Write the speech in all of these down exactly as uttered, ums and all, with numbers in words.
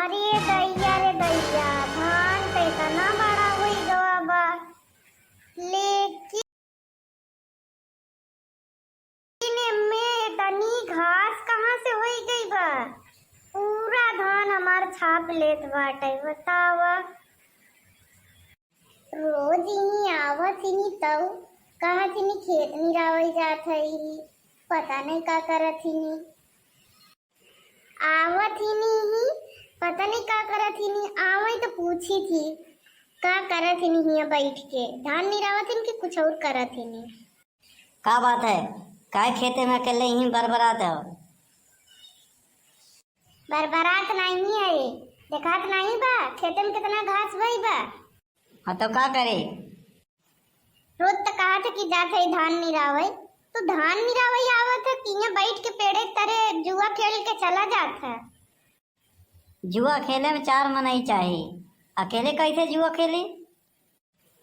अरे दैया रे दैया, धान तो इतना बड़ा होई गवा बा, लेकिन एमे इतनी घास कहाँ से होई गई बा? पूरा धान हमार छाप लेत बाटे, बतावा। रोज इही आवत हिनी तऊ कहत हिनी खेत निरावल जात है, इही पता नहीं का करत हिनी। आवत हिनी ही, पता नहीं का करत हिनी, आवई तो पूछी थी का करत हिनी हियाँ बैठ के, धान निरावत हिनी कि कुछ और करत हिनी। का बात है, काय खेते में अकेले ही बरबरात हो? बरबरात नहीं है, देखात नहीं बा खेते में कितना घास भई बा। हाँ तो का करे? रोज तो कहत है कि जात है धान निरावे, तो धान निरावे आवत है कि यहाँ बैठ के पेड़े तरे जुआ खेल के चला जात है। जुआ खेले में चार मनई चाही, अकेले कैसे जुआ खेली?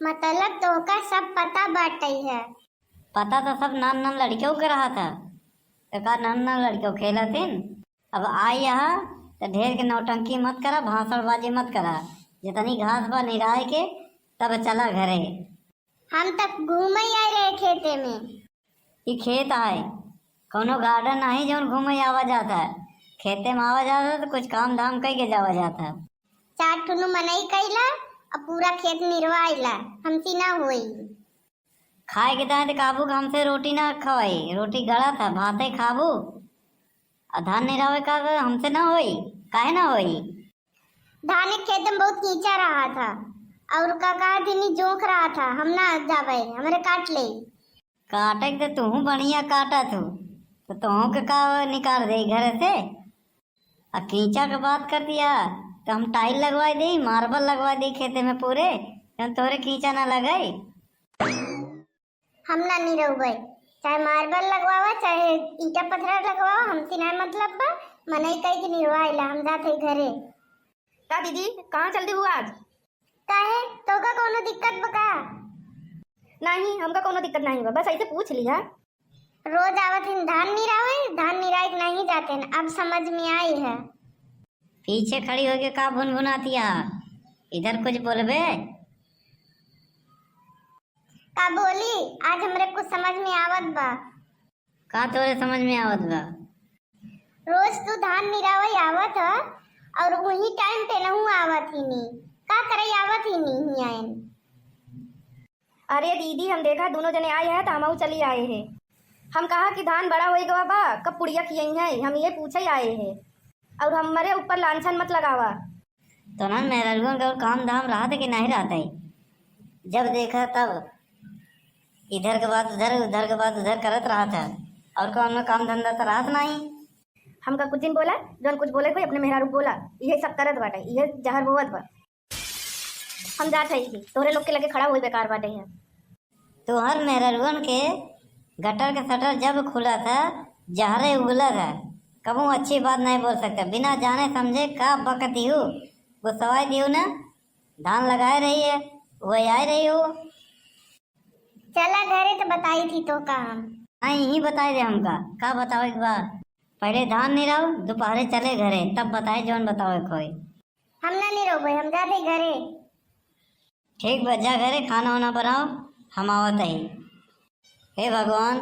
मतलब तोहका सब पता बाटे है। पता तो सब नान नान लड़कियों के रहा था, तो का नान नान लड़कियों खेलत हिन? अब आई यहाँ तो ढेर के नौटंकी मत करा, भाषणबाजी मत करा। जितनी घास बा निराय के, तब चला घरे। हम तक घूमे आए रहे खेते में। ई खेत आए, कौनो गार्डन नहीं जौन घूमे आवा जाता है। खेते में आवा जाता है तो कुछ काम धाम कई के जावा जाता है। चार ठुनु मनई कैला और पूरा खेत निरवाइला, हमसे ना होई। खाए के दाए तो काबू के हमसे रोटी ना खवाई, रोटी गला था, भाते खाबू। और धान निरावे का हमसे ना होई, काहे ना होई? धान एक खेत में बहुत कीचा रहा था और का कहा थी जोंक रहा था, हम ना जावे, हमरे काट ले। काटे के तो तू बढ़िया काटा थू, तो तोहू के का निकाल दे घर से? आ कीचा के बात कर दिया, तो हम टाइल लगवा दे, मार्बल लगवा दे खेते में पूरे, जौन तोहरे कीचा ना लगे। हम ना निरौबै, चाहे मार्बल लगवावा, चाहे ईटा पत्थर लगवावा, हमसे ना मतलब बा। मनई कही के निरवाइला, हम जात हई घरे। का दीदी, कहाँ चल दी आज? काहे, तोका कौनो दिक्कत बा का? नहीं, हमका कौनो दिक्कत नहीं बा, बस ऐसे पूछ लिया। रोज आवत हिन धान निरावे, धान निराए के नहीं जाते न, अब समझ में आई है। पीछे खड़ी होके का भुनभुनातिया? इधर कुछ बोलबे? का बोली? आज हमरे कुछ समझ में आवत बा। का तोरे समझ में आवत बा? रोज तू धान निरावे आवत ह और वही टाइम पे नहू आवत ही नी। का करे आवत ही नी ही आयन? अरे दीदी, हम देखा दोनों जने आए हैं तो हमहू चली आए हैं। हम कहा कि धान बड़ा होई गवा बा, कब पुड़िया खियई है, हम ये पूछे आए हैं। और हमरे ऊपर लांछन मत लगावा। तोहन मेहरारुअन के और काम धाम रहत है कि नहीं रहत है? जब देखा तब इधर के बात उधर, उधर के बात उधर करत रहत है, और कौनो काम धंधा तो रहत नहीं। हमका कुछ दिन बोला, जौन कुछ बोले कोई अपने मेहरारू बोला, इहे सब करत बाटे, इहे जहर बोवत बा। हम जात हई कि तोहरे लोग के लगे खड़ा होई बेकार बाटे है। तोहर मेहररुअन के गटर के शटर जब खुलत है, जहरे उगलत है। कबहूँ अच्छी बात नहीं बोल सकते, बिना जाने समझे का बक दिहू, गुस्सवाई दिहू ना। धान लगाए रही है, वही आए रही हो। चला घरे तो बताई थी तो का हम। हाँ, यही बताई दे हमका, का बतावे के बा? पहले धान निराओ, दोपहरे चले घरे, तब बताए जौन बतावे के होई। हम ना निरौबे, हम जाते घरे। ठीक बा, जा घरे खाना वाना बनाओ, हम आवत हई। हे भगवान,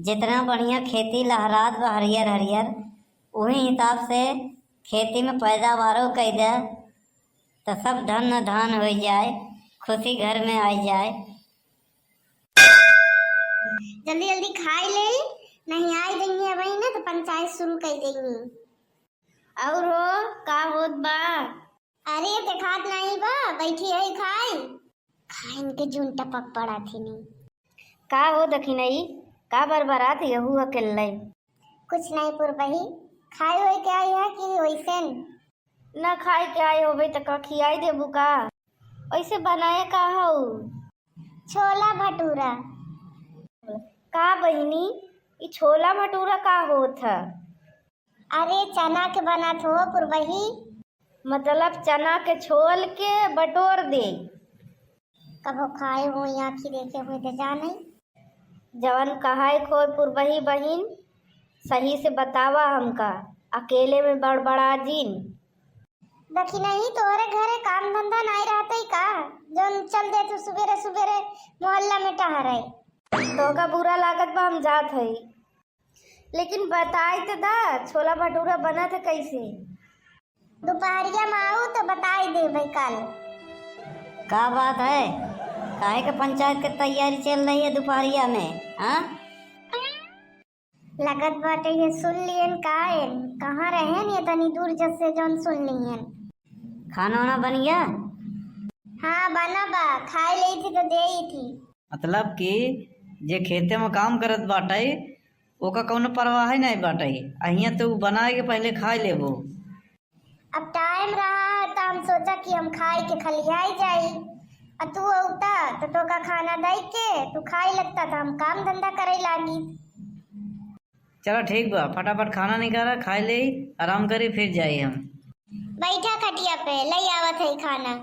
जितना बढ़िया खेती लहरात बा हरियर हरियर, उही हिसाब से खेती में पैदावारो कई दे, त सब धन धान हो जाए, खुशी घर में आ जाए। जल्दी जल्दी खाई ले, नहीं आई देंगे अबही ना तो पंचायत शुरू कर देंगे। और हो, का होत बा? अरे, देखात नहीं बा, बैठी है खाई। खाइन के जून टपक पड़ा थी नी। का हो दखिनई, का बरबरात यहू अकेले? कुछ नहीं पुरबही, खाए होए के आई है कि वैसे न? ना खाए के आए होबे त का खियाई देबू का? ऐसे बनाए का हऊ? छोला भटूरा। का बहिनी, ई छोला भटूरा का होत ह? अरे चना के बनत हो पुरबही। मतलब चना के छोल के बटोर दे। कबो खाए हुई आँखी देखे हुए तो जाने। जवन कहाए खोए पुरबही बहिन, सही से बतावा हमका, अकेले में बड़बड़ा जिन। देखी नहीं, तोहरे घरे काम धंधा नाई रहते का, जौन चल दे तू सुबेरे सुबेरे मोहल्ला में टहरे? तोका बुरा लागत बा, हम जात हई। लेकिन बताई तो दा, छोला भटूरा बनत है कैसे? दोपहरिया में आऊ तो बताई देबे कल। का बात है, काहे के पंचायत के तैयारी चल रही है दोपहरिया में, हाँ? लगत बाटे ये सुन लियन का एन, कहाँ रहेन ये तनी दूर जस से जौन सुन लियन। खाना वाना बन गया? हाँ बना बा, खाए लेई थी तो देई थी। मतलब कि जे खेते में काम करत बाटे ओका कौनो परवाह ही नहीं बाटे, अहिया तो बनाए के पहले खाए लेबो। अब टाइम रहा है तो हम सोचा कि हम खाए के खलियाई जाई, आ तू औता तो तोका खाना दई के तू खाए लगता तो हम काम धंधा करे लागी। चला ठीक बा, फटाफट खाना निकाला, खाए ले, आराम करी, फिर जाई हम। बैठा खटिया पे, लई आवत है खाना।